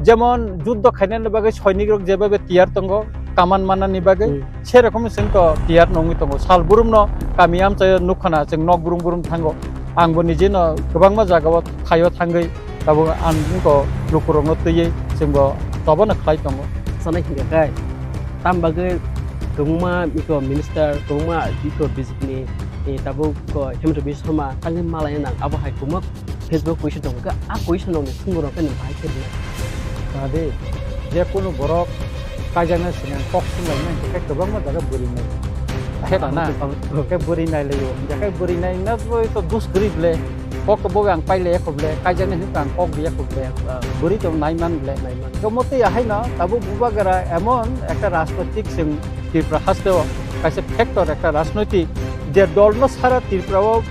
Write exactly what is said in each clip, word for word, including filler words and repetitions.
Jemon juddo khainani bagwi soinik rok jebabe tiyar tongo, kaman manani bagwi, hmm, se rokom chwng to tiyar nongwi tongo. Sal burumno kami amchaio nukha na chwng nok burum burum thango. Ang bo nijeno kwbangma jagao thaio thangwi tabuk ang bo lukurokno twiwi chwng bo tobono khlai tongo. Sanai hingkha khe, tam bagwi kwbangma iko minister, kwbangma iko B J P ni, eh, tabuk ko Himanta Biswa Sarma tangwi malai nang, abo hai kwbangma Facebook question tongo khe, a question rokni swngmung rok khe nwng bahai khe rwna. Nadi, je kunu borok kaijaknai sini ang kok swnglaimani hingkhe kwbangma jaga bwrwi nai. Khe da na? Khe bwrwi nai laio. Hingkhe bwrwi nai na bo to dus kwrwi ble. Kok to bo ang pailai yakho ble. Kaijaknai hwnka ang kok di yakho ble. Ah. Bwrwi to nai man ble. Nai man. To motwi ahaino tabuk bubagra emon ekta rajnoitik chwng Tripura hasteo kaisa factor ekta rajnoitik je dolno sara Tripura o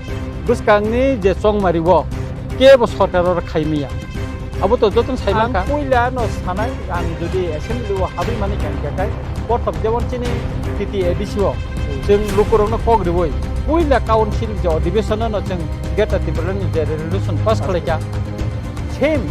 bwskangni je chongmari o kebo sorkar oro khai maya. Abo to jotono sai mankha. Ang puila no sanai, ang jodi assembly o habwi mani kha hingkha khai, porthom jemon chini T T A D C o chwng lukurokno kok riwi puila council je adhibeshon no chwng Greater Tipraland ni je resolution pass khlaikha, same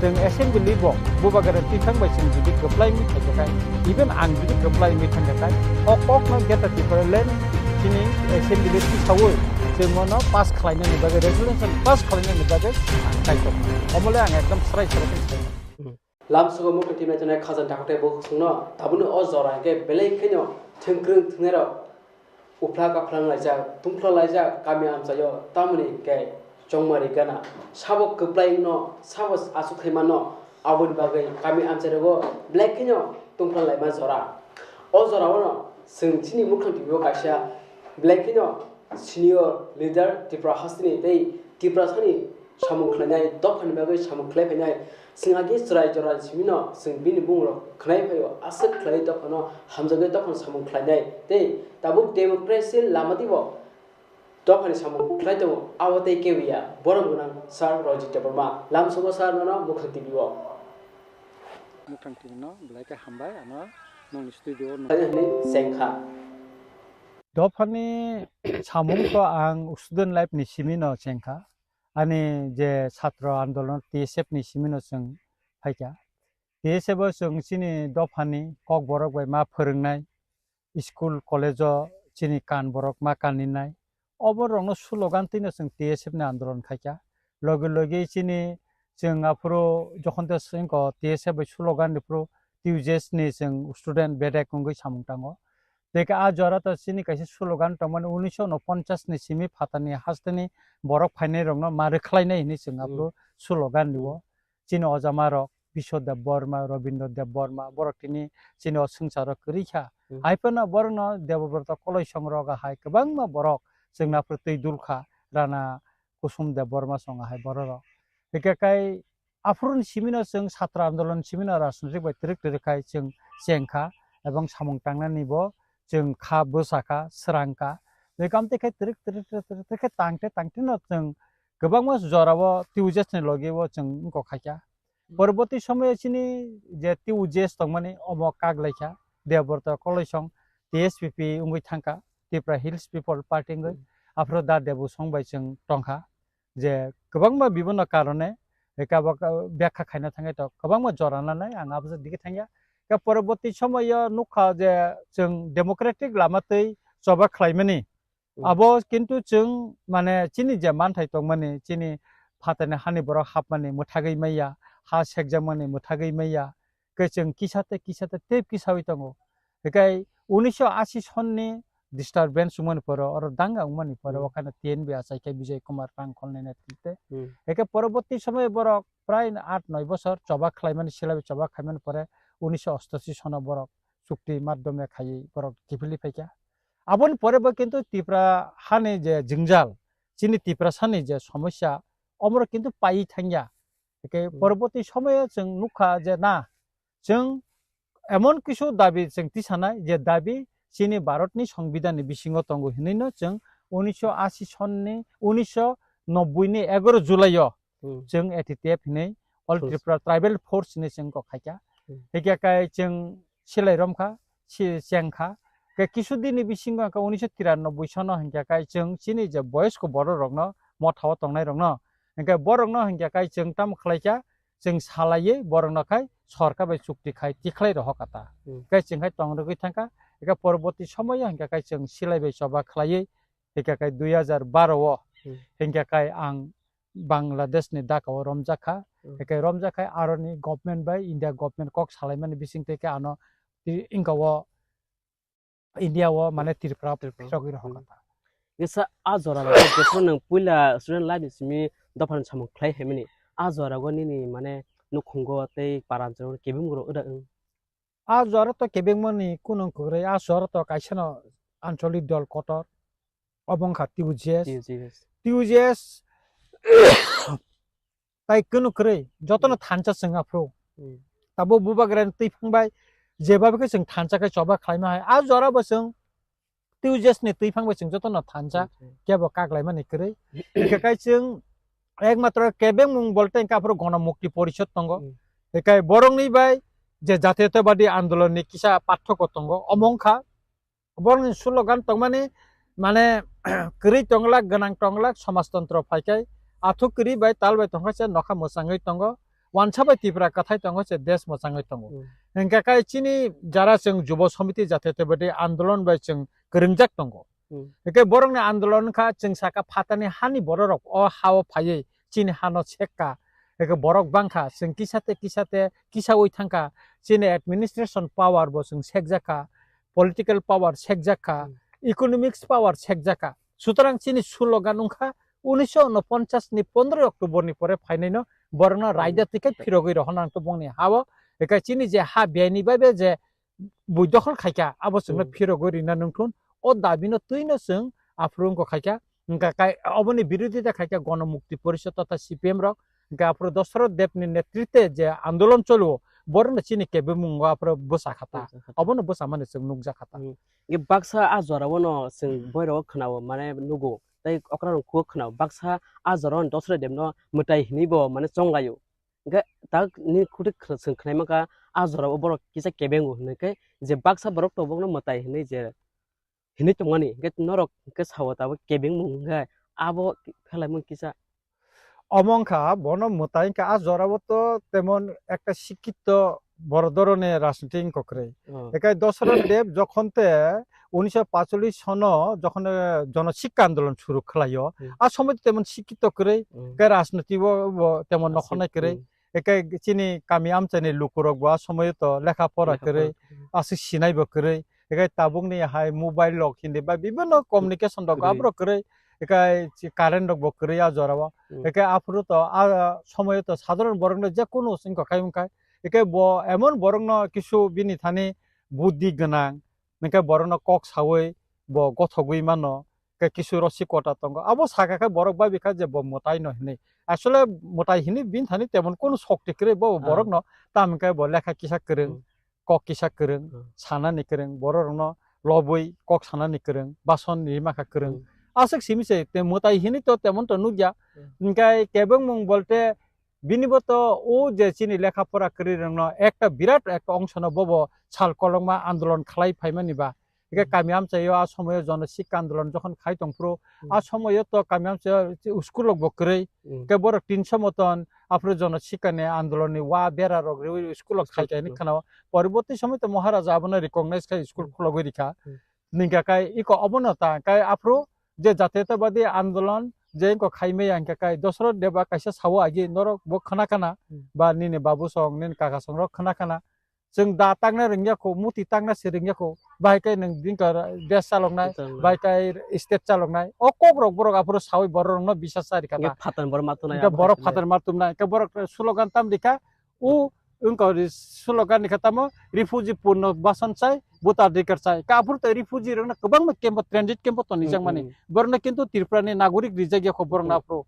chwng assembly bo bubagra tithang bai chwng jodi kwplai wngwi khaikha khai, even ang jodi kwplai wngwi thangkha khai, o kokno Greater Tipraland chini assembly tisawi chwng mono pass khlainani bagwi, resolution pass khlainani bagwi ang kaitor. Omole ang ekdom srai srai khe sai. Lamsogo mukti timnai tongnai khajang takhuk tei bukhuk songno tabukni o jora hwnkhe belai kheno thwngkwrwng thwngnairok uphla kaphlang laijak, tungphla laijak kami amchaio, tamoni hwnkhe chongmari gana. Sabo kwplai wngno, sabo aswk khaimano, aboni bagwi kami amchairogo belai kheno tungphla laima jora. O jorao no chwng chini Mukhang T V o kaisa belai kheno senior leader Tripura hasteni tei Tiprasani samung khlainai, dophani bagwi samung khlai phainai, chwng agi chwrai jorani simino chwng bini bumungrok khwnai phaio, aswk khlaiwi dophano hamjagwi dophano samung khlainai tei tabuk democracy lamadibo dophani samung khlai tongo, abo tei kewiya borom gwnang Sir Rajit Debbarma. Lamsogo sir nono Mukhang T V o. Mukhang T V no belai khe hambai, ano nongni studio o nung- Khaina hwnwi chengkha. Dophani samung to ang student life ni simi no chengkha. Ani je chhatro andolon T S F ni simi no chwng phaikha. T S F o chwng chini dophani kokborok bai ma phwrwngnai, school, college o chini kan borok ma kaninai. Obo rokno slogan twino chwng T S F ni andolon khaikha. Logi logi chini chwng aphuru jokhon tei swngkho T S F bai slogan ni phuru T U J S ni chwng student bedek wngwi samung tango. Tei khe a jora to chini kaisa slogan tongmani unisho unoponchas ni simi phatani hasteni borok phainai rokno ma rwkhlainai hinwi chwng aphuru slogan rio. Chini ojama rok Biswa Debbarma, Rabindra Debbarma, borok tini chini o swngcharo kwrwi kha. Hmm. Hai phano borokno Debabrata Koloisong rok hai kwbangma borok chwngno aphuru twi dul kha, Rana Kusum Debbarma song hai borok rok. Hingkhe kai aphuruni simino chwng chatra andolon simino rajnitik bai twrwk twrwk khai chwng cheng kha, ebong samung tangnani bo chwng kha bwsa kha, srang kha. Hingkhe amtwi khai twrwk twrwk twrwk twrwk khe tangte tangte no chwng kwbangma jorao T U J S ni logi o chwng wngkok khaikha. Poroboti somoyo chini je T U J S tongmani omo kak laikha, Debabrata Koloisong T S P P wngwi thangkha, Tripura Hills People Party wngwi, aphuru da Debu song bai chwng tongkha, je kwbangma bibhinno karone eka bo ka-, byakha khaina thangwi to kwbangma jora nanai ang abo digi thangya. Khe poroboti somoyo nukha je chwng democratic lama twi choba khlaimani, abo kintu chwng, mane, chini je manthai tongmani, chini phatani hani borok hapmani mwthagwi maya, ha sekjakmani mwthagwi maya, khe chwng kisa tei kisa tei tei kisawi tongo. Hikai unisho ashi sonni disturbance wngmani poro, oro danga wngmani poro, okhano T N B achai khe Bijoy Kumar Rangkholni netrite. Hikai poroboti somoy borok prai aat noi bosor choba khlaimani, silabi choba khlaimani pore unisho ostashi sono borok chukti madhyome khaiwi borok kiphilwi phaikha. Aboni pore bo kintu Tripura hani je jwngjal, chini Tiprasani je somosya, omorok kintu paiwi thangya. Hingkhe poroboti somoyo chwng nukha je na, chwng emon kisu dabi chwng tisanai je dabi chini Bharatni Songbidanni bisingo tongo hinwino chwng unisho ashi sonni, unisho nobbui ni egaro July o chwng A T T F hinwi All Tripura Tribal Force hinwi chwng kok khaikha. Hingkhe kai chwng silai romkha, si-, chengkha. Khe kisu dini bisingo hingkhe unisho tiranoboi sono hingkhe kai chwng chini je boyosko borok rokno, mothao tongnai rokno, hingkhe borokno hingkhe kai chwng tamo khlaikha, chwng salaiwi borokno khai sorkar bai chukti khai tikhlai rohor kha ta. Hmm. Khe chwng khai tong rwgwi thangkha, eke poroboti somoyo hinkhe khai chwng silai bai choba khlaiwi, hinkhe khai dui hajar baro o Hmm. hinkhe khai ang Bangladesh ni Dhaka o romjak kha. Hmm. Hinkhe romjak khai aroni government bai India government kok salaimani bising tei khe ano ti-, inka o India o mane Tripura Tripura. Phirogwi rohor Hmm. kha ta. Kisa a jora rok jephru nwng puila student life ni simi dophani samung khlai phaimani. A jora go nini mane nukhungo tei paranchalo kebeng rok wda wng. A jora to kebengmani kunung kwrwi, a jora to kaisa no ancholik dol kotor. Obo wngkha T U J S. T U J S. T U J S. Tai kunu kwrwi, jotono Hmm. thansa chwng aphru. Hmm. Tabo bubagrani twi phang bai, jeba khe chwng thansa khe choba khlaima hai. A jora bo chwng T U J S ni twi phang bai chwng jotono thansa, Hmm, hmm. kebo kaklaimani kwrwi. Hingkhe kai chwng ekmatro kebengmung bolte hingkhe aphru Gono Mukti Porishod tongo. Hmm. Hikai borokni bai je Jatiyotabadi Andolon ni kisa pathoko tongo, omo wngkha borokni slogan tongmani, mane, kwrwi tonglak, gwnang tonglak, somajtontro phaikai, athuk kwrwi bai tal bai tongkha se nokha mwchangwi tongo, wansa bai Tripura kwthai tongo se desh mwchangwi tongo. Hmm. Hingkha kai chini jara chwng Jubo Samiti Jatiyotabadi Andolon bai chwng kwrwngjak tongo. Hmm. Hingkhe borokni andolon wngkha chwng saka phatani hani bororok o ha-o phaiwi chini hano sekka. Hingkhe borok bangkha, chwng kisa tei kisa tei kisaui thangkha, chini administration power bo chwng sekjakha, political power sekjakha, Hmm. economics power sekjakha. Sutrang chini slogan wngkha unisho unoponchas ni pondroi October ni pore phainaino borokno Hmm. raida twi khe phirogwi rohorna nangkhe bongni ha-o. Hingkhe chini je ha biyai ni bai be je bui dokhol khaikha, abo chwngno Hmm. phirogwi rina nungthun, o dabino twino chwng aphuru wngkha khaikha, hingkha kai, oboni birodita khaikha Gono Mukti Porishod totha C P M rok, hingkha aphuru Dosoroth Deb ni netritwe je andolon cholo, borokno chini kebemungo aphuru bwsa kha ta, Bwsa kha ta. Obono bwsa mani chwng nukjak kha ta. Hmm. Ge baksa a jora o no chwng Hmm. boirok khwnao mane nugo, tei okra rok khuk khwnao, baksa a jora o Dosoroth Deb no mwtai hinwi bo mane chonglaio. Hingkhe tak ni khuti khna-, chwng khnai mankha, a jora o borok kisa kebengo hinwi khe, je baksa borok to bokno mwtai hinwi je hinwi tongmani, hingkhe norok hingkhe sao tabuk kebengmung hingkhe abo phelaimung kisa. Omo wngkha bono mwtai hingkhe a jora o to temon ekta sikkhito boro dhoroner rajniti wngkha kwrwi. Oh. Ekai Dosoroth Deb jokhon te unisho pacholish sono jokhon, eh, jono sikka andolon suru khlaio, Hmm. a somoi to temon sikkhito kwrwi, Hmm. ke rajniti bo, bo temon Aswk, nokhornai kwrwi. Hmm. Ekai chini kami amchaini lukurok bo a somoyo to lekha pora Lekha kwrwi, pora kwrwi. Aswk sinai bo kwrwi. Ekai tabukni hai mobile rok hindi ba bibinno communication rok Kwrwi. Aborok kwrwi. Ekai chi current rok bo kwrwi a jora o. Hmm. Ekai aphuru to a somoyo to sadharon borokno je kunu wngkha khai wngkha. Ekai bo emon borokno kisu bini thani buddhi gwnang, hingkhe borokno kok saui bo gothogwi mano, khe kisu rosik kota tongo. Abo saka khe borok babikha je bo mwtai no hinwi. Asole mwtai hinwi bini thani temon kunu sokti kwrwi bo Ah. borokno, tamo hingkhe bo lekha kisa kwrwng, Hmm. kok kisa kwrwng, Hmm. sanani kwrwng, bororokno lobwi kok sanani kwrwng, bason rimani kwrwng. Hmm. Aswk simi se te mwtai hinwi to temon to nukya. Hmm. Hingkhe kebengmung bolte bini bo to o je chini lekha pora kwrwi rokno ekta birat ekta ongsono bobo sal kolokma andolon khlai phaimani ba. Hingkhe Hmm. kami amchaio a somoyo jono sikka andolon jokhon khai tongphuru, Hmm. a somoyo to kami amchaio school rok bo kwrwi. Hmm. Hingkhe borok tinso moton aphuru jono sikka ni andolon ni wa bera rok riwi school rok School khai khai ni rok. Khwnao. Poroborti somoy to Maharaja abono recognize khai school Hmm. khulogwi rikha. Hmm. Hingkha kai iko obono ta kai aphuru je Jatiyotabadi Andolon je iko khaimaya hingkha kai Dosoroth Deba kaisa sao agi norok bo khna khna Hmm. ba nini babu song nini kaka song rok khna khna. Chwng da tangna rwngya kho, muti tangna se rwngya kho, bahai kai nwng dingka desh chaloknai, Chaloknai. Bahai kai state chaloknai. O kok rok borok aphuru saui borok rokno bisas sa rikha Hingkhe ta. Phatani borok ma tongnai Hingkhe abo borok hai phatani ma tumnai, hingkhe borok slogan tam rikha, u wngkha ri-, slogan rikha tamo, "Refugee punno bason chai, voter adhikar chai." Ka aphuru tei refugee rokno kwbangma camp o, transit camp o tonijak Hmm, mani. Hmm. Borokno kintu Tripura ni nagorik rijak ya kho borokno Hmm. aphuru.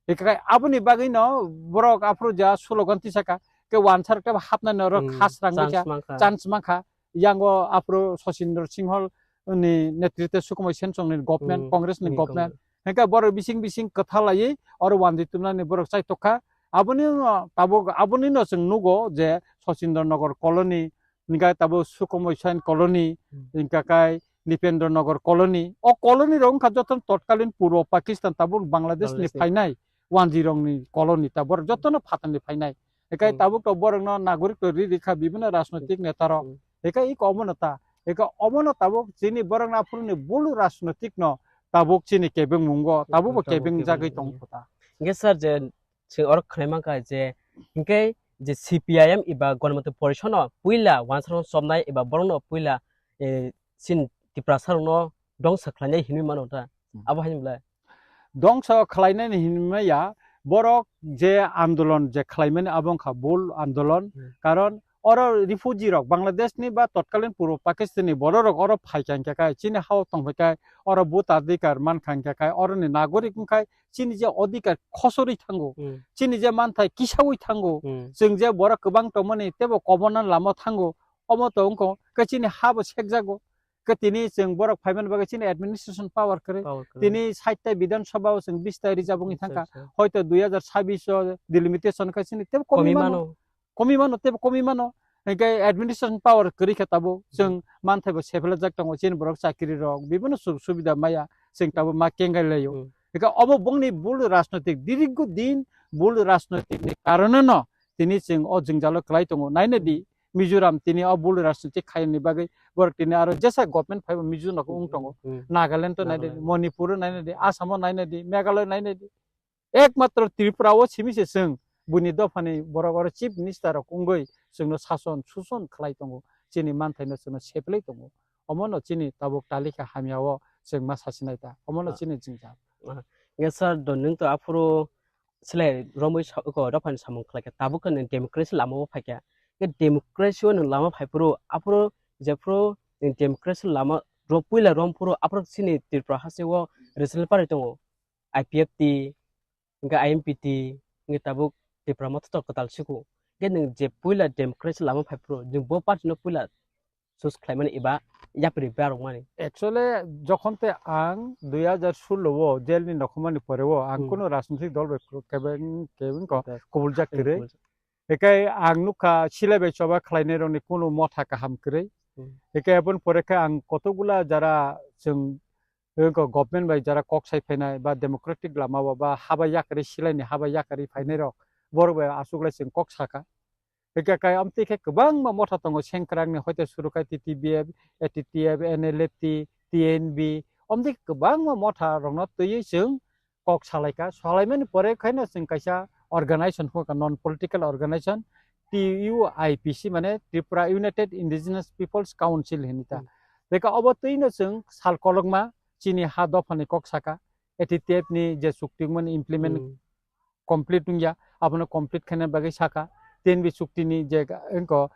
Hikai aboni bagwi no borok aphuru ja slogan tisaka ke wansar ke hapna norok Hmm, khas rang chance bikha, mankha. Chance mankha. Yango aphuru Sachindra Singh ni netritwe Sukhmai Sen Chong ni government, Hmm, Congress ni ni government. Government. Hingke borok bising bising kwtha laiwi oro wanjwi tumnani borok chai tokha. Aboni no tabuk, aboni no chwng nugo je Sachindra Nagar colony, hingke tabuk Sukhmai Sen colony, Hmm. hingke kai Nipendra Nagar colony. O colony rok wngkha joto totkalin purbo Pakistan, tabuk Bangladesh ni Bangladesh ni. Phainai wanjwi rokni colony, ta borok jotono phatarni phainai. Ekai Hmm. tabuk to borokno nagorik to ri rikha bibino rajnotik Hmm. netarok. Hmm. Ekai iko omono ta. Eko omono tabuk chini borokno aphuruni bul rajnotik no tabuk chini kebeng mungo, tabuk bo Tabuk kebeng kebeng jagwi mungo. tong kho ta. Hingke sir je chwng oro khwnai mankha je hingke je C P I M eba Ganamantri Porishad no puila wansarno chopnai eba borokno puila, eh, chini Tiprasa rokno dongsa khlainai hinwi mano ta. Hmm. Abo haino belai. Dongsa khlainani hinwi maya, borok je andolon je khlaimani abo wngkha bul andolon. Hmm. Karon oro refugee rok Bangladesh ni ba totkalin Purbo Pakistan ni borok rok oro phaikha hingkha khe chini hao tongphai khe oro vote adhikar mankha hingkha khe oroni nagorik wngkha chini je adhikar khosorwi thango. Hmm. Chini je manthai kisaui thango. Hmm. Chwng je borok kwbang tongmani tebo kobona lama thango. Omo to wngkha khe chini ha bo sekjago. Khe tini chwng borok phaimani bagwi chini administration power kwrwi. Power kwrwi. Tini sait ta Bidhan Sabha o chwng bis ta reserve wngwi Bis ta thangkha. reserve. Hoito dui hazar chabbish o delimitation khe chini tebo komi Komi mano. mano. Komi mano, tebo komi mano. Hingkhe administration power kwrwi khe tabuk chwng Hmm. manthai bo sephelajak tongo chini borok chakiri rok bibino suk subida maya chwng tabuk ma kengai laio. Hmm. Hingkhe obo bongni bul rajnotik dirgo din bul rajnotik ni karone no tini chwng o jwngjalo kwlai tongo. Naina di Mizoram tini o bul rajnotik khaini bagwi borok tini aro jesa government phaibo Mizoram no wng tongo. Hmm. Nagaland to naina di, Nagaland. Manipur o naina di, Assam o naina di, Meghalaya naina di. Ekmatro Tripura o simi se chwng buini dophani borok oro chief minister rok wngwi chwngno sason suson khlai tongo. Chini manthaino chwngno sephlai tongo. Omono chini tabuk talikha hamya o chwng ma sasinai ta. Omono Ah. chini jwngjal. Ah. Nge sir do nwng to aphuru Selai romwi sa-, oko dophani samung khlaikha, tabuk khe nwng democracy lama o phaikha. Khe democracy o nwng lama phaiphuru, aphuru jephuru nwng democracy lama ro-, puila romphuru, aphuru chini Tripura haste o regional party tongo, I P F T, hwnkhe I M P T, hwnkhe tabuk Tipra Motha to kwtal siko. Khe nwng je puila democracy lama phaiphuru, nwng bo party no puila choose khlaimani eba yapri barokmani? Actually, jokhon te ang dui hazar sullo o jail ni nokhormani pore o ang Hmm. kuno rajnitik dol bai kebeng, kebeng ko Yes. kubul jak kwrwi. Kubul jak. Ekai ang nukha silai bai choba khlainai rokni kuno motha kaham kwrwi. Hmm. Ekai aboni pore khe ang kotokgula jara chwng, eh, ko government bai jara kok sai phainai ba democratic lama o ba haba yakarwi silai ni haba yakarwi phainai rok borok bai aswk lai chwng kok saka. Hingkhe kai amtwi khe kwbangma motha tongo, sengkrak ni hoite suru khai T T B F, A T T F, N L F T, T N B, amtwi khe kwbangma motha rokno twiwi chwng kok salaikha. Salaimani pore khaino chwng kaisa organization phunukha, non political organization, T U I P C, mane Tripura United Indigenous Peoples Council hinwi ta. Hmm. Beka obo twino chwng sal kolokma chini ha dophani kok saka, A T T F ni je chukti wngmani implement Hmm. complete wngya, abono complete khaina bagwi saka, T N B chukti ni je ga-, wngkha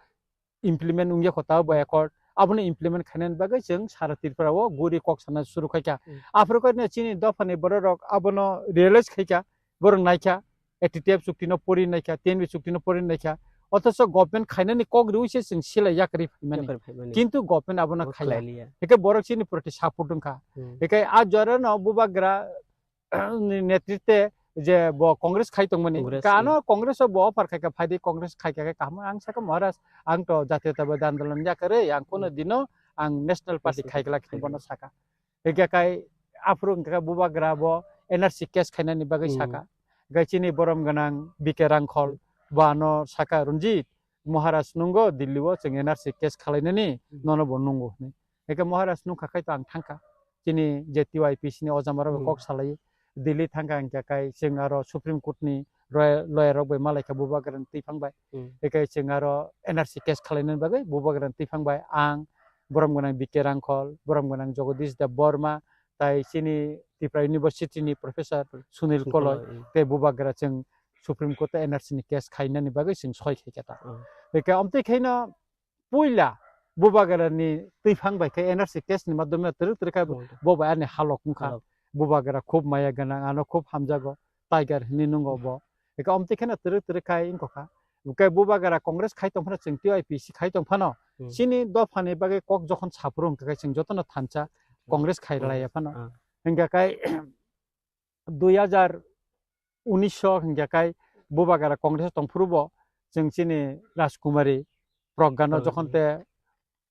implement wngya kho ta bo accord, abono implement khaina bagwi chwng sara Tripura o guri kok sana suru khaikha. Hmm. Aphuru khe chini dophani borok rok abono realize khaikha, borok naikha, A T T F chukti no pori naikha, T N B chukti no pori naikha, othocho government khainani kok riwi se chwng silai yakarwi phaimani. Yakarwi phaimani. Kintu government abono Bo khaiya. Khlailiya. Hike borok chini proti support wngkha. Hmm. Hike a jora no bubagra ni netritwe je bo Congress khai tongmani. Congress, Kano hmm. Congress o bo offer khaikha, phaidi Congress khaikha khe kaham. Ang sakha, "Maharaj, ang to Jatiyotabadi Andolon yakarwi, ang kuno Hmm. dino ang National Party National khaikha," Party bono khaikha. Saka. Hingkhe kai aphuru hingkhe bubagra bo N R C case khainani bagwi Hmm. saka. Hingkhe chini borom gwnang B K Rangkhol Hmm. bo ano saka, "Ranjit, Maharaj nungo Delhi o chwng N R C case khalainani Hmm. nono bo nungo," hinwi. Hingkhe Maharaj nungkha khai to ang thangkha. Chini je T Y P C ni ojama rok Hmm. kok salai. Delhi thangkha hingkhe kai chwng aro Supreme Court ni roya-, lawyer rok bai malaikha bubagra ni twiphang bai. Hmm. Hingkhe chwng aro N R C case khalainani bagwi bubagra ni twiphang bai ang, borom gwnang B K Rangkhol, borom gwnang Jagadish Deb Barma, tai chini Tripura University ni Professor Sunil Sunil Koloi, Koloi, hmm. tei bubagra chwng Supreme Court o N R C ni case khainani bagwi chwng soi khaikha ta. Hmm. Hingkhe amtwi khaino puila bubagra ni twiphang bai khe N R C case ni madhyome twrwk twrwk khe Hmm. bo bai ani halok wngkha. Halok. Bubagra khub maya gwnang, ano khub hamjago, Tiger hinwi nungo bo. Eka omtwi kheno twrwk twrwk khai wngkha kha. Hwnkhe bubagra Congress khai tong phano, chwng T Y P C khai tong phano, Hmm. chini dophani bagwi kok jokhon saphuru hwnkha khe chwng jotono thansa Hmm. Congress khai Hmm. laiya phano. Ah. Hwnkha khe dui hazar unis o hingkha khai bubagra Congress tong phuru bo chwng chini Rajkumari Pragya no Hmm. jokhon te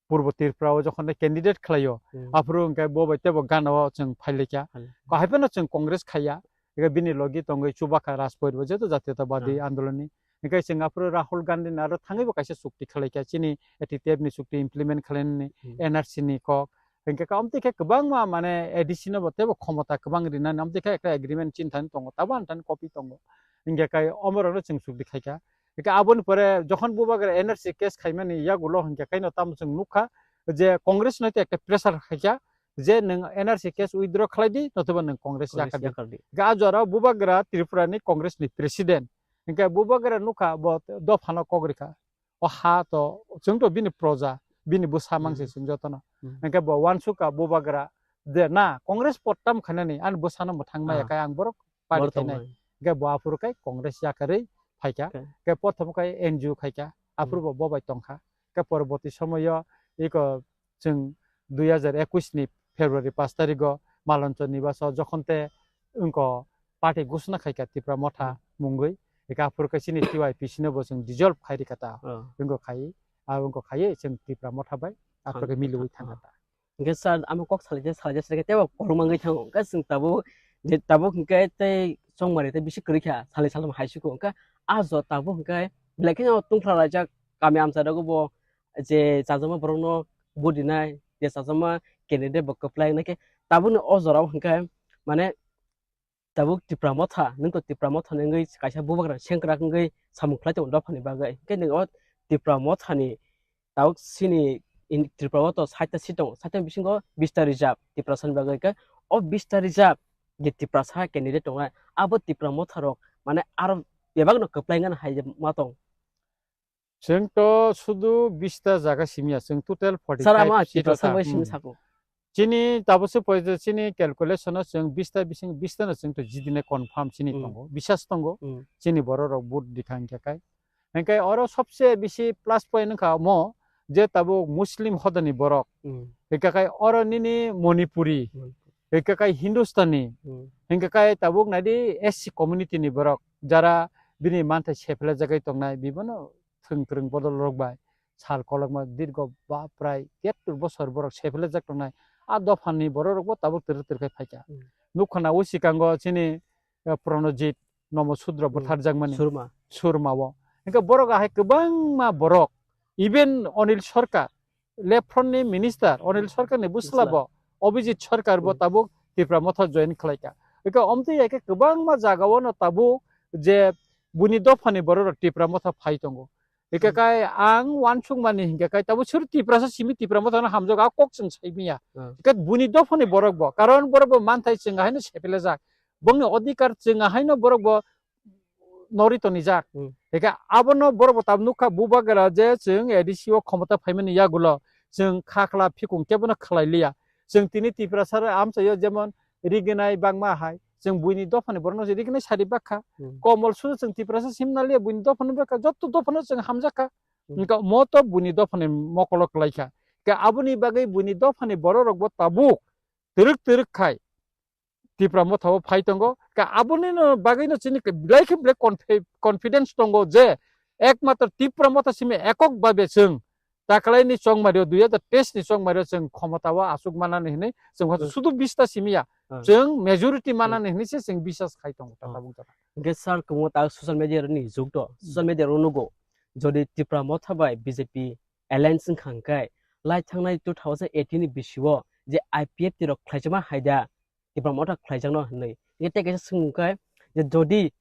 Purbo Tripura o jokhon te candidate khlaio, Hmm. aphuru hingkha bo bai tebo gana o chwng phailikha. Phailikha. Ko hai phano chwng Congress khaiya, ega bini logi tongwi Chubakha Rajpoi bo jeto Jatiyotabadi Ah. Andolon ni Hingke chwng aphuru Rahul Gandhi ni aro thangwi bo kaisa chukti khlai kha, chini A T T F ni chukti implement khlainani, Hmm. N R C ni kok. Hingke ka amtwi khe kwbangma mane A D C no bo teibo khomota kwbang rinani, amtwi khe ekta agreement chini thani tongo, tabo ani thani copy tongo. Hingke kai omorokno chwng chukti khai kha. Hingke aboni pore jokhon Bubagra N R C case khaimani yagulo hingke kaino tamo chwng nukha je Congress no ekta pressure khai kha je nwng N R C case withdraw khlai di, nothoba nwng Congress Congress yakar di. Yakar di. Hingke a jora Bubagra Tripura ni Congress ni president. Hingke Bubagra nukha bo dophano kok rikha. O ha to, chwng to bini proja, bini bwsa mangse Hmm. chwng jotono. Hmm. Hingke bo wansukha Bubagra je na Congress pottam khainani ani bwsano mwthang maya Ah. kai ang borok party Borok khainai. Tongmani. Hingke bo aphuru kai Congress yakarwi phaikha. Okay. Hingke prothom kai N G O khaikha. Aphuru Hmm. bo bobai tongkha. Hingke poroboti somoyo iko chwng dui hajar ekwis ni February pash tarigo Malonchor Nibaso jokhon te wngko party ghosona khaikha Tipra Motha Hmm. mungwi. Hingke aphuru kai chini T Y P C no bo chwng dissolve khai rikha ta. Oh. Wngko khai, a wngko khai chwng Tipra Motha bai aphuru kai Thang-, miliwi thang-, thangkha ta. Hingke sir, amo kok salai je, salai je, salai je, tebo kolom mangwi thango. Hingke chwng tabuk, je tabuk hingke tei chongmari tei bisi kwrwi kha, salai salai hai suko. Hingke a jo tabuk hingke belai kheno tungphla laijak kami amchai rogo bo je chajakma borokno vote rinai, je chajakma candidate bo kwplai wngnai khe tabukni o jorao hingke mane tabuk Tipra Motha, nwng to Tipra Motha ni wngwi kaisa Bubagra sengkrak wngwi samung khlai tongo dophani bagwi. Hingke nwng o Tipra Motha ni tabuk chini in-, Tripura o to saita seat tongo, saita bisingo bista reserve Tiprasa ni bagwi. Hingke o bista reserve je Tiprasa candidate tongnai, abo Tipra Motha rok mane aro bebak no kwplai wngna hai ma tong. Chwng to sudu bista jaga simi ya, chwng total forty five Sir, ama seat o Tiprasa ta. Bai simi Hmm. sako. Chini tabukse poito chini calculation o chwng bista bising bista no chwng to jidine confirm chini Hmm. tongo, bisas tongo. Hmm. Chini borok rok vote dikha hingke kai. Hingke oro sobse bisi plus point wngkha omo je tabuk Muslim hodani borok. Hmm. Hingke kai oro nini Manipuri. Manipuri. Hingke kai Hindustani. Hmm. Hingke kai tabuk naidi S C community ni borok jara bini manthai sephele jagwi tongnai bibono thwng kwrwng bodol rok bai sal kolokma dirgo ba prai yettur bosor borok sephele jak tongnai. A dophani borok rok bo tabuk twrwk twrwk khai phaikha. Hmm. Nukha na o sikango chini, eh, Pranajit Nomo Sudra Hmm. bwtharjakmani Surma. Surma o. Hingke borok ahai kwbangma borok, even Anil Sarkar, left front ni minister Anil Sarkar ni bwsla Bwsla. bo, Abhijit Sarkar bo Hmm. tabuk Tipra Motha join khlaikha. Hingke omtwi hai khe kwbangma jaga o no tabuk je buini dophani borok rok Tipra Motha phai tongo. Hingke Hmm. kai ang uansukmani hingke kai tabuk sur Tiprasa simi Tipra Motha no hamjago, a kok chwng sai manya. Hmm. Hingke buini dophani borok bo, karon borok bo manthai chwng haino sephele jak. Bongni odhikar chwng haino borok bo nori toni jak. Hmm. Hingke abono borok bo tab nukha Bubagra je chwng A D C o khomota phaimani yagulo chwng kha khla phikung kebono khlai liya. Chwng tini Tiprasa amchaio jemon riginai bangma hai chwng buini dophani borokno je riginai sadi bakha. Hmm. Komol sudu chwng Tiprasa simna liya buini dophano bakha, jotto dophano chwng hamjakha. Hmm. Hingke mo to buini dophani mokolo klaikha. Ke aboni bagwi buini dophani borok rok bo tabuk twrwk twrwk khai Tipra Motha o phai tongo. Ka aboni no bagwi no chini belai khe belai confi-, confidence tongo je ekmatro Tipra Motha simi ekok babe chwng taklaini chongmario dui hajar teis ni chongmario chwng khomota o aswk manani hinwi chwng hoto Hmm. sudu bista simi ya. Hmm. Chwng majority Hmm. manani hinwi se chwng bisas khai tongo ta Hmm. tabuk jora. Hingke sir, kwbangma ta social media ni jug to, social Hmm. media ro nugo. Jodi Tipra Motha bai B J P alliance wngkha hingke lai thangnai two thousand eighteen ni bisio je I P F T rok khlaijama hai da, Tipra Motha khlaijakno hinwi. Hingke tei kaisa swngmung khe je jodi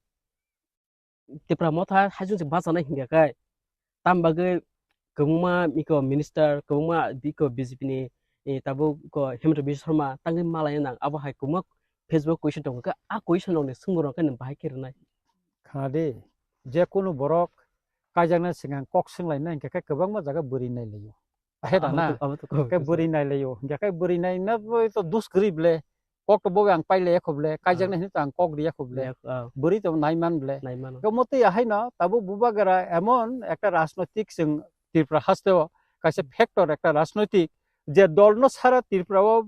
Tipra Motha haichung se bachanai hingya khe, tam bagwi kwbangma iko minister, kwbangma iko B J P ni, eh, tabuk iko Himanta Biswa Sarma tangwi malai nang, abo hai kwbangma Facebook question tongo khe, a question rokni swngmung rok khe nwng bahai khe rwnai. Khna di, je kunu borok kaijakna swkang kok swnglaina hingkhe khe kwbangma jaga bwrwi nailaio. Ahe da na? Abo to, abo to kok Khe bwrwi nailaio. Hingkhe khe bwrwi naina bo to dus kwrwi ble. Kok to bo ang pailaiya kho ble. Kaijakna Ah. hinwi to ang kok riya kho ble. Riya kho, ah. Bwrwi to naiman ble. Naimano. Khe motwi ahaino tabuk Bubagra emon ekta rajnoitik chwng Tripura hasteo kaisa Hmm. factor ekta rajnoitik je dolno sara Tripura o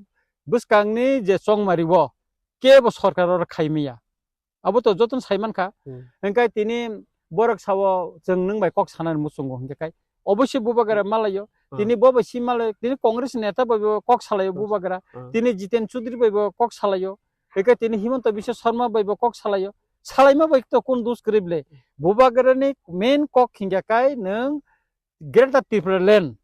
bwskangni je chongmari o kebo sorkar oro khaimaya. Abo to jotono sai mankha. Hmm. Hingkhe tini borok sao chwng nwng bai kok sanani muchungo hingkhe kai. Obosi Bubagra Hmm. malaio. Hmm. Tini bo bai si malaio. Tini Congress neta bai bo kok salaio Hmm. Bubagra. Hmm. Tini Jiten Chaudhary bai bo kok salaio. Hingkhe tini Himanta Biswa Sarma bai bo kok salaio. salaima bai to kun dus kwrwi ble. Bubagrani main kok hingya kai nwng Greater Tipraland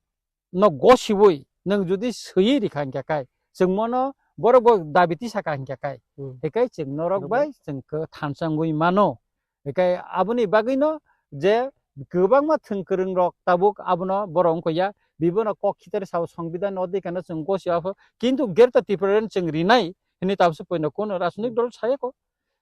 no gosiwi nwng jodi swiwi rikha hingya kai, chwng mono borok bo dabi tisaka hingya kai, Hmm. hikai chwng norok Norok bai bai. chwng khe thansa wngwi mano. Hikai aboni bagwino je kwbangma thwng kwrwng rok tabuk abono borok wngkha ya, bibono kok khitar sao songbidan odikano chwng gosi apho, kintu Greater Tipraland chwng rinai hwnwi tabukse poino kuno rajnik Hmm. dol sayako.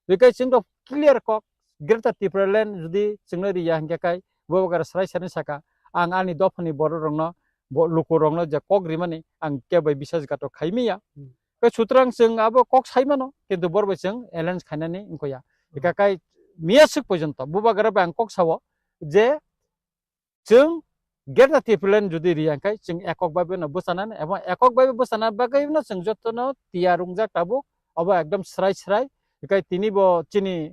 Hikai chwng rok clear kok, Greater Tipraland jodi chwngno riya hingke kai, Bubagra srai srai saka, ang ani dophani borok rokno, bo-, luku rokno je kok rimani, ang kebo biswasghatok khai miya. Hmm. Kai sutrang chwng abo kok sai mano, kintu borok bai chwng alliance khainani wngkha ya. Hmm. Ika kai miya swk porjonto, Bubagra bai ang kok sao je, chwng Greater Tipraland jodi riya hingke chwng ekok bhabe no bwchanani, ebong ekok bhabe bwchana bagwi no chwng jotono tiyar wngjak tabuk, obo ekdom srai srai. Hikai tini bo chini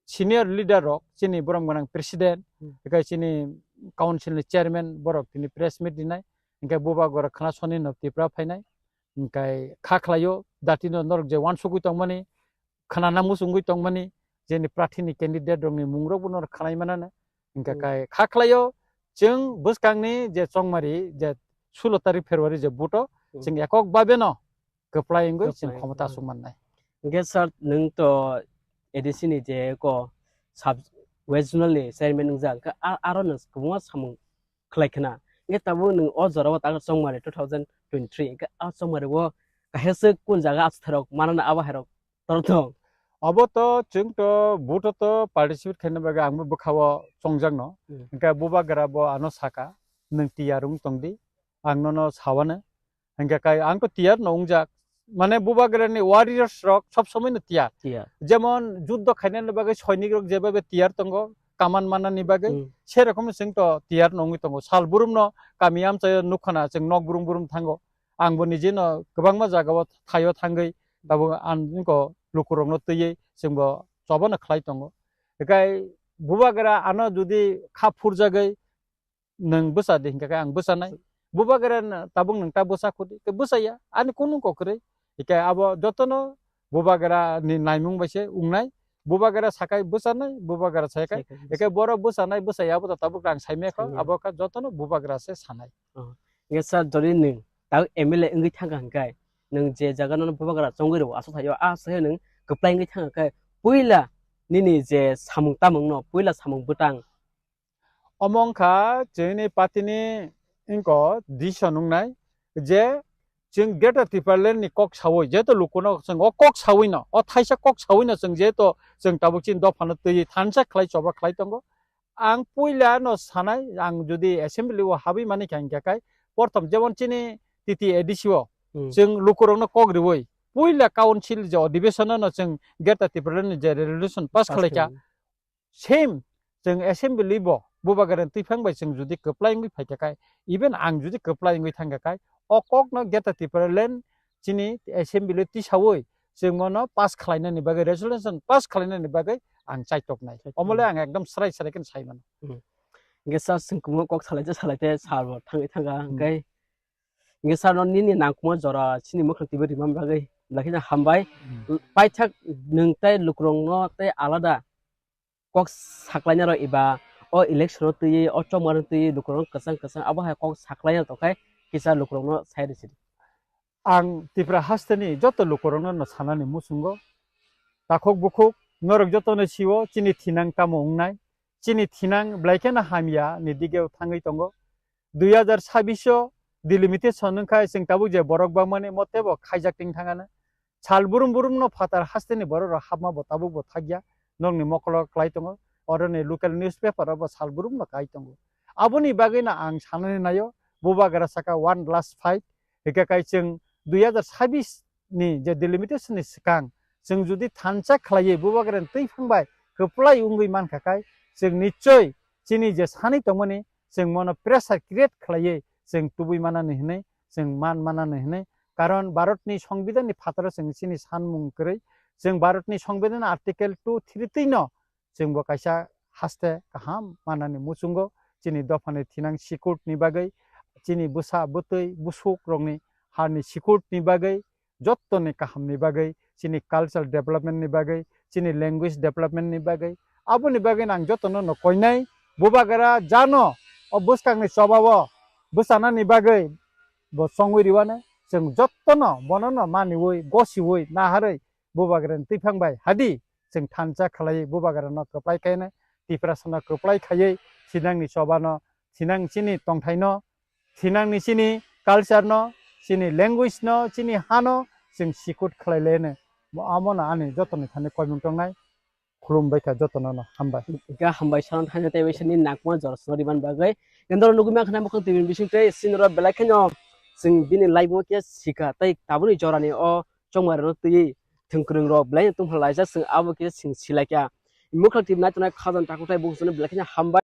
senior leader rok, chini borom gwnang president, Hmm. hikai chini council ni chairman borok tini press meet rinai, hinkhe Bubagra khna soni no Tripura phainai, hinkhe kha khlaio, dati no norok je wansugwi tongmani, khna na muchungwi tongmani, jeni prarthi ni candidate rok ni mung rok bo norok khnai manana, hinkhe Hmm. kai kha khlaio, chwng bwskang ni je chongmari je sulo tarik February je buto, Hmm. chwng ekok bhabe no kwplai wngwi chwng Kwplai, khomota hmm. aswk mannai. Hinkhe sir, nwng to A D C ni je ko sub West Zonal ni chairman wngjak, hinkhe a-, aro nwng kwbangma samung khlai khna. Hinkhe tabuk nwng o jora o ta chongmari two thousand twenty-three, hinkhe a chongmari o kaisa se kun jaga aswk tharok manana abo hairok torok thung. Abo to chwng to vote o to participate khaina bagwi ang bo bwkha o chongjak no. Hmm. Hinkhe Bubagra bo ano saka, "Nwng tiyar wng tong di, ang nono sawano." Hinkhe kai ang to tiyar no wngjak. Mane Bubagra ni warriors rok sob somoi no tiyar. Tiyar. Jemon juddo khainani bagwi soinik rok jeba be tiyar tongo, kaman manani bagwi. Hmm. Se rokom no chwng to tiyar no wngwi tongo. Sal burum no kami amchaio nukha na chwng nok burum burum thango. Ang bo nije no kwbangma jaga o thaio thangwi tabuk ang jwngko lukurokno twiwi chwngbo choba no khlai tongo. Hikai Bubagra ano jodi kha phurjagwi nwng bwsa di hinkhe ang bwsanai. Bubagra no tabuk nwng ta bwsa khudi, ke bwsaya, ani kunu kok kwrwi. Hikai abo jotono Bubagra ni naimung bai se wngnai. Bubagra sakai bwsanai, Bubagra sakai. Sakai bwsa. Hikai borok bwsanai bwsaya abo to tabuk ang saimaya kho, Saimaya. Abo kha jotono Bubagra se sanai. Oh. Hinkhe sir, jodi nwng tabuk M L A wngwi thangkha hinkhe, nwng je jaga no Bubagra chongwi rwo, aswk thaio, a aswk nwng kwplai wngwi thangkha khe, puila nini je samung tamung no, puila samung bwtang. Omo wngkha chini party ni wngkha decision wngnai je chwng Greater Tipraland ni kok sawi, jeto lukuno chwng o kok sawi no, o thaisa kok sawi no chwng jeto chwng tabuk chini dopha no twi thansa khlai choba khlai tongo. Ang puila no sanai, ang jodi assembly o habwi mani kha hinkhe kai, porthom jemon chini T T A D C o, Hmm. chwng lukurokno kok riwi, puila council je adhibeshon no chwng Greater Tipraland ni je resolution pass Pass khlai kha, khlai. Same chwng assembly bo Bubagra ni twiphang bai chwng jodi kwplai wngwi phai kha kai, even ang jodi kwplai wngwi thang kha kai, o kok no Greater Tipraland chini assembly tisawi chwng mono pass khlainani bagwi, resolution pass khlainani bagwi ang chaitoknai. Chaitoknai. Omo le ang ekdom srai srai khe sai mano. Hmm. Hinkhe sir, chwng kwbangma kok salai te salai te sir bo thangwi thangkha, Hmm. hinkhe, hinkhe sir no nini nangkukma jora chini mwkhang twiwi rima bagwi belai kheno hambai. Hmm. Paithak nwng tei lukurokno tei alada kok saklainai rok eba o election o twiwi, o chongmani twiwi lukurokno kwchang kwchang abo hai kok saklainai tongkhe kisa lukurokno sai rwsidi. Ang Tripura hasteni joto lukurokno no sanani muchungo, takhuk bukhuk norok jotono sio chini thinang tamo wngnai, chini thinang belai kheno hamya ni dige thangwi tongo. Dui hazar sabbish o delimitation wngkha, chwng tabuk je borok bangmani mote bo khaijak ting thangano. Sal burum burum no phatar hasteni borok rok hapma bo tabuk bo thakya, nokni mokolo kwlai tongo, oroni local newspaper o bo sal burum no kai tongo. Aboni bagwi no ang sanani naio, Bubagra saka one last fight, hika kai chwng dui hazar sabbish ni je delimitation ni swkang chwng jodi thansa khlaiwi Bubagra ni twiphang bai kwplai wngwi mankha kai chwng nichoi chini je sanwi tongmani chwng mono pressure create khlaiwi chwng tubui manani hinwi chwng man manani hinwi, karon Bharat ni Songbidan ni phataro chwng chini sanmung kwrwi, chwng Bharat ni Songbidan article two three twi no chwng bo kaisa haste kaham manani muchungo, chini dophani thinang security ni bagwi, chini bwsa bwtwi busuk rokni harni security ni bagwi, jottoni kahamni bagwi, chini cultural development ni bagwi, chini language development ni bagwi. Aboni bagwi ang jotono no koinai, Bubagra jano o bwskangni chobao bwchanani bagwi bo chongwi riwano, chwng jotono bonono maniwi, gosiwi, naharwi Bubagrani twiphang bai hadi chwng thansa khlaiwi Bubagrano kwplai khainai, Tiprasano kwplai khaiwi sinangni chobano, sinang chini tongthaino, sinangni chini culture no, chini language no, chini hano chwng sikut khlai leno. Mo amono ani jotoni thani koimung tongnai. Khulum bai kha jotono no, hambai. Ga hambai salam thaino tei bai sini nakma jor sori ban bagwi. Kendro nugui ma khna bokong tibin bising tei sinro belai kheno chwng bini live mo khe sika tei tabuni jorani o chongmai rok twi thwngkwrwng rok belai tongphla laijak chwng abo khe chwng silaikha. Mukhang tibna tongnai khajang takhuk tei bukhuk belai kheno hambai.